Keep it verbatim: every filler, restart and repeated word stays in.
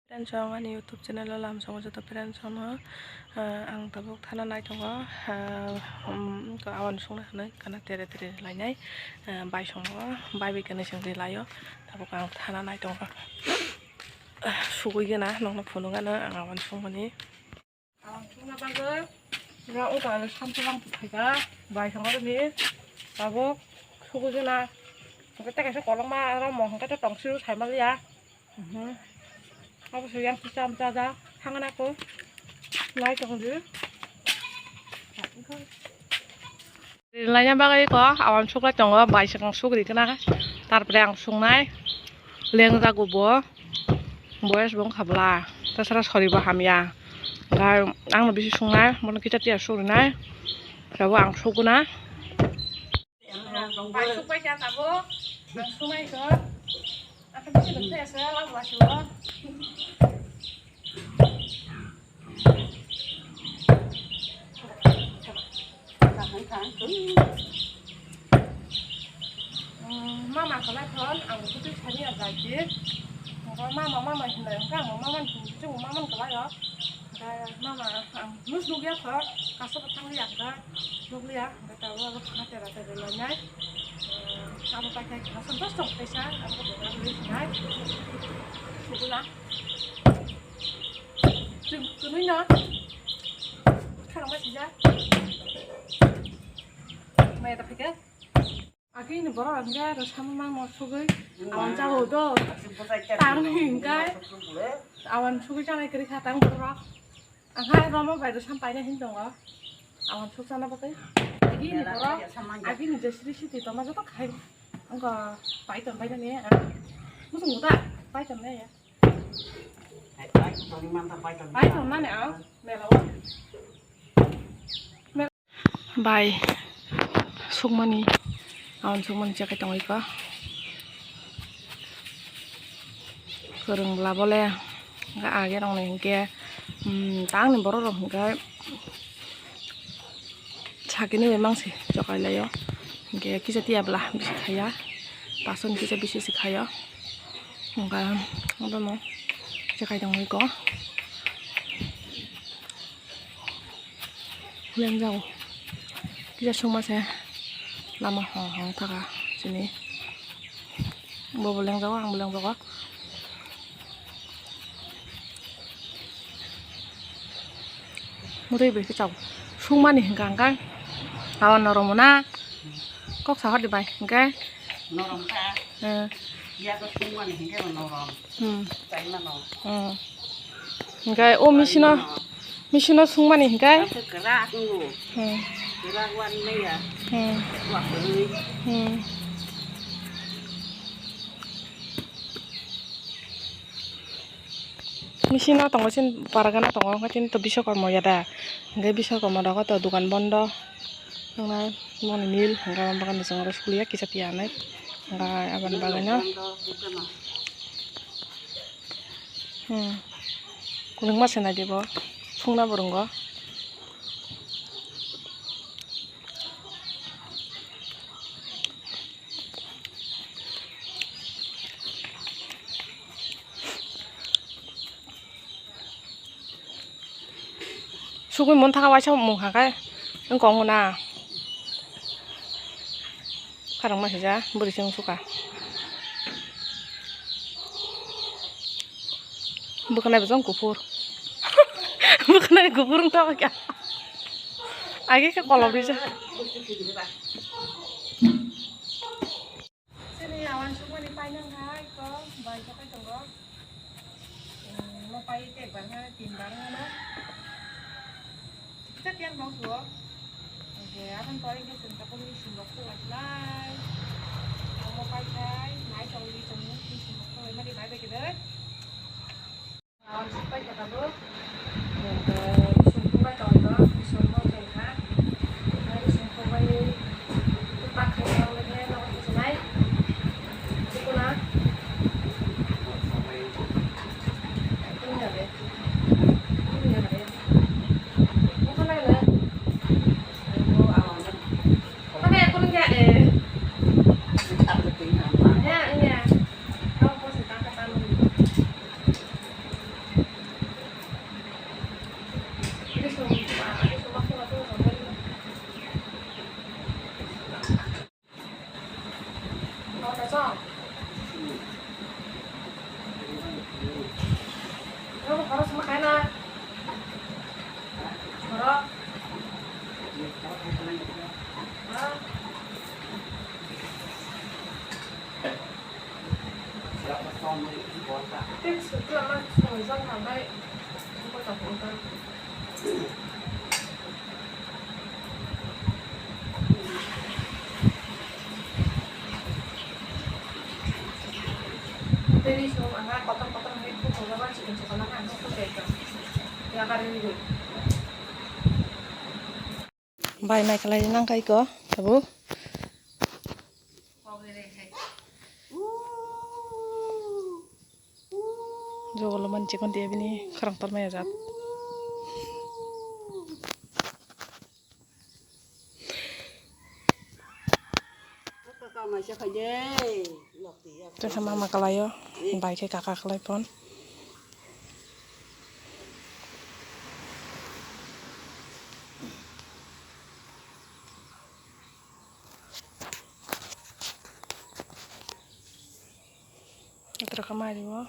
Friends rok, ani YouTube channel o lamsongo joto friends rok no, ah, ang tabuk thana nai tongo, ah, um, awan songna hinwi kana tere tere lainai, ah, bai songo, bai bai kani sengri laio, tabuk ang thana nai tongo, ah, sugui gana nokno phunukgana ang awan songmani. Ang songna bagwi, oro wngkha ang samsung lang phaikha, bai songma bini tabuk sugwi gana. Hwnkhe tei kaisa kolokma oro mo hwnkhe tei tongsiyo saimaliya. Mhm. Abo se yang kisa amcha da thangna ko lai tong di. Laina bagwi ko awan suklai tongo, bai swkang sugri khna, tarpore ang sungnai lengjago bo, boyes bo wngkha bwla, tasara sori bo hamya, hwnkhe ang no bisi sungnai, bono kisa tiya sugrinai, abo ang suguna. Bai sukpai kha tabuk, ang sungnai kho, ang bisi nukhe se labu asilo. Mama kwlai phon ang bwtwi sani ya daiti. Mama, mama hinai hwnkhe ang mama ni hinwi chwng mama ni kwlai o. Mama ang nus nukya kho, kaisa bo thang liya hwnkhe nukliya, hwnkhe tabuk abo khna tera tera lainai. Abo paikha khna santos tong kaisa, abo khe bwkha rwi sinai. Sugula. Chwng kwnwi no. Khana ma sija. Maya ta phika. Agi ni borok hwnkhe rwchapmung mang no sugwi awan jago do. Tang hwnkhe awan sugwi chanai kwrwi kha tang borok. Ang hai romo bai rwchap paina hin tongo. Awan suk chana bagwi. Agi ni borok, agi ni jesri siti toma joto khai. Ang ko pai ton pai nani. Musung muta pai ton ne ya. Pai ton mani ang mela o. Bai sukmani, awan sukmani chakai tongwi kha. Kwrwng bwla bole age rok ni hinkhe, um, tangni borok rok hinkhe sakini bai mangsi chokai laio. Hinkhe kisa tiya bwla bisi khaiya, pason kisa bisi se khaio. Hinkhe abono chakai tongwi kha. Lengjago. Kisa sungma se lama hong hong thaka sini. Bobo lengjago, angbo lengjago. Mutui bai khe chao. Sungmani hwnkha hwnkhe. Awan norom na. Kok sahordi bai hwnkhe. Norom kha. Hmm. Yago sungmani hwnkhe bo norom. Hmm. Chaimano. Hmm. Hwnkhe o machine-o, machine-o sungmani hwnkhe? Kwrak wngo. Hmm. Kwrak wanmaya. Hmm. Kwrak wnwi. Hmm. Machine-o tongo, chini paragano tongo, hwnkhe chini to Biswakarma ya da? Hwnkhe Biswakarma rogo to dukan bondo. Wngnai moni mil hwnkhe, aboni bagwi chwng oro suliya kisa phiya hinwi. Hwnkhe aboni bagwino. Hmm. Kwbangma se nai di bo. Sungna bo rwngo. Sugui mon thaka waisa mung khakai wng kong na. Kharang ma sija bwrwi se wng suka. Bwkhanai bwsong kuphur. Bwkhanai kuphur wng tongkha. Age khe kolom rijak. Chini awan sukmani painang hai ko bai jokai tongo. Mo pai te bar ha tin bar ha no. Kisa tiyan bong suo. Oke, apan pore ke senta pun ni simbok tu lai. Mo pai kai, nai tong di tong ni simbok tu lai mari bai bai kedai. Awan sukpai kha tabuk. Sungkukbai tongkha, sungkuk tongkha. Sungkukbai pakha tongkha, nogo tongkha. Sukuna. Sukuna. Bai mai khlai nang kai ko, tabuk. Jogolo manchi kon dia bini kharang tor maya jat. Tesa mama kalaio, bai khe kaka khlai phon. Itra kama rio.